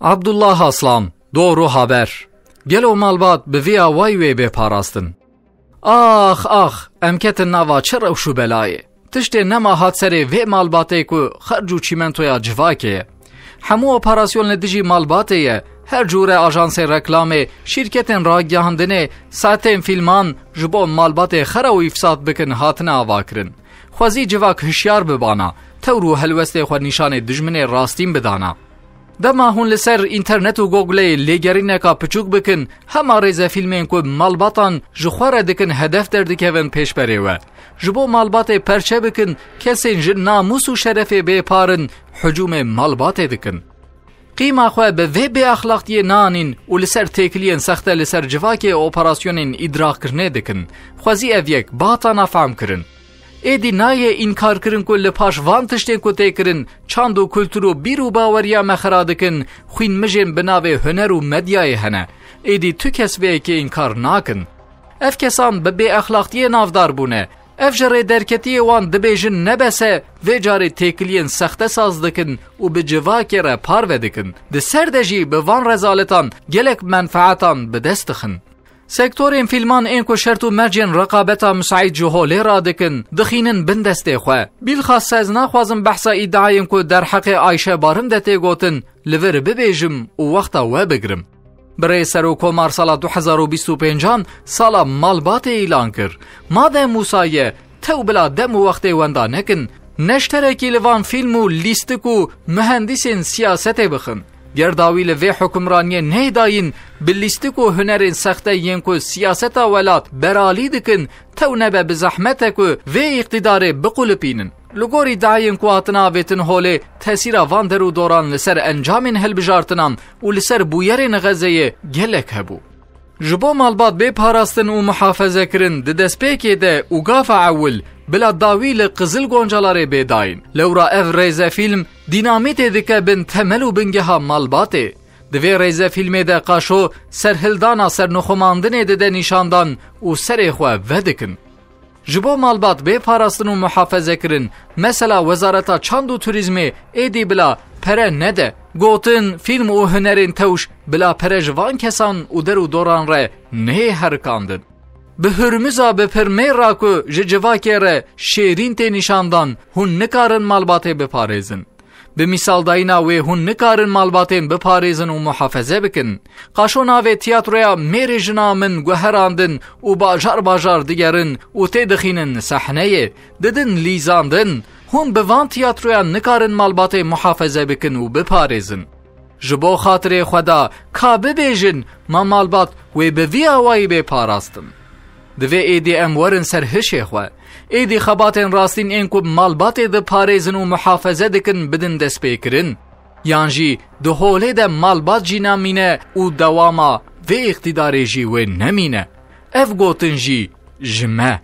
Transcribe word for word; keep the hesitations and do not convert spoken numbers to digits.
Abdullah Aslan, Doğru Haber. Gelo malbat bi vî awayî wê bê parastin? Ax, ax, em ketin nava çi rewş û belayê. Tiştê nema hat serê vê malbatê ku xerc û çîmentoya civakê ye. Hemû operasyon li dijî malbatê ye. Her cûre ajansê reklamê, şîrketên ragihandinê, saetên fîlman ji bo malbatê xera û îfsad bikin hatine avakirin. Xwezî civak hişyar bibana, tewr û helwestê xwe nîşanê dijminê rastîn bidana. Dema hûn li ser înternet û Googleyê lêgerîneka piçûk bikin, hema rêzefîlmên ku malbatan ji xwe re dikin hedef derdikevin pêşberê we. Ji bo malbatê perçe bikin, kesên ji namûs û şerefê bêpar in, hicûmê malbatê dikin. Qîma xwe bi vê bêexlaqtiyê nanîn û li ser têkiliyên sexte li ser civakê operasyonên îdraqkirinê dikin. Xwezî ev yek bihatana fehmkirin. Êdî nayê înkarkirin ku li paş van tiştên ku tê kirin, çand û kultur û bîr û baweriya me xira dikin, xwînmijên bi navê huner û medyayê hene. Êdî tu kes vê yekê înkar nakin. Ev kesan bi bêexlaqtiyê navdar bûne. Ev ji rêderketiyê wan dibêjin ne bes e, vê carê têkiliyên sexte saz dikin û bi civakê re parve dikin. Di ser de jî bi van rezaletan gelek menfeetan bi dest dixin. Sektorên fîlman ên ku şert û mercên reqabeta misaîd ji holê radikin, dixînin bin destê xwe. Bilxas ez naxwazim behsa îdiayên ku derheqê Ayşe Barim de tê gotin, li vir bibêjim û wexta we bigirim. Birê Serokkomar sala du hezar û bîst û pêncan sala malbatê îlan kir. Madem wisa ye, tew bila dem û wextê wenda nekin, ne ji terekî li van fîlm û lîstik û muhendîsên siyasetê bixin. Ger dawî li vê hukimraniyê neyê dayîn, bi lîstik û hunerên sexte yên ku siyaseta welat beralî dikin, tew nebe bi zehmet e ku vê îqtîdarê biqulipînin. Li gor îdiayên ku hatine avêtin holê, tesîra van der û doran li ser encamên hilbijartinan û li ser bûyerên Xezeyê gelek hebû. Ji bo malbat bê parastin û muhafeze kirin di destpêkê de û gafa ewil bila dawî li Qizil Goncalarê bê dayîn. Lewra ev rêzefîlm dînamîtê dike bin temel û bingeha malbatê. Di vê rêzefîlmê de Qaşo serhildana sernixumandinê dide nîşandan û serê xwe vedikin. Ji bo malbat bê parastin û muhafeze kirin, mesela Wezareta Çand û Turîzmê êdî bila pere nede. Gotin, fîlm û hunerên tewş bila pere ji van kesan û der û doran re neyê herikandin. Bi Hurmuza bi pirmê ra ku ji civakê re şêrîn tê nîşandan, hûn nikarin malbatê biparêzin. Bi mîsaldayîna wê hûn nikarin malbatên biparêzin û muhafeze bikin. Qaşo navê tiyatroya Mêrê Jina Min guherandin û bajar bajar digerin û têdixînin sehneyê, didin lîzandin. Hûn bi van tiyatroyan nikarin malbatê muhafeze bikin û biparêzin. Ji bo xatirê xwe da ka bibêjin, ma malbat wê bi vî awayî bê parastin. Divê êdî em werin ser hişê xwe. Êdî xebatên rastîn ên ku malbatê diparêzin û muhafeze dikin bidin destpêkirin. Yan jî di holê de malbat jî namîne û dewama vê îqtîdarê jî wê nemîne. Ev gotin jî ji me.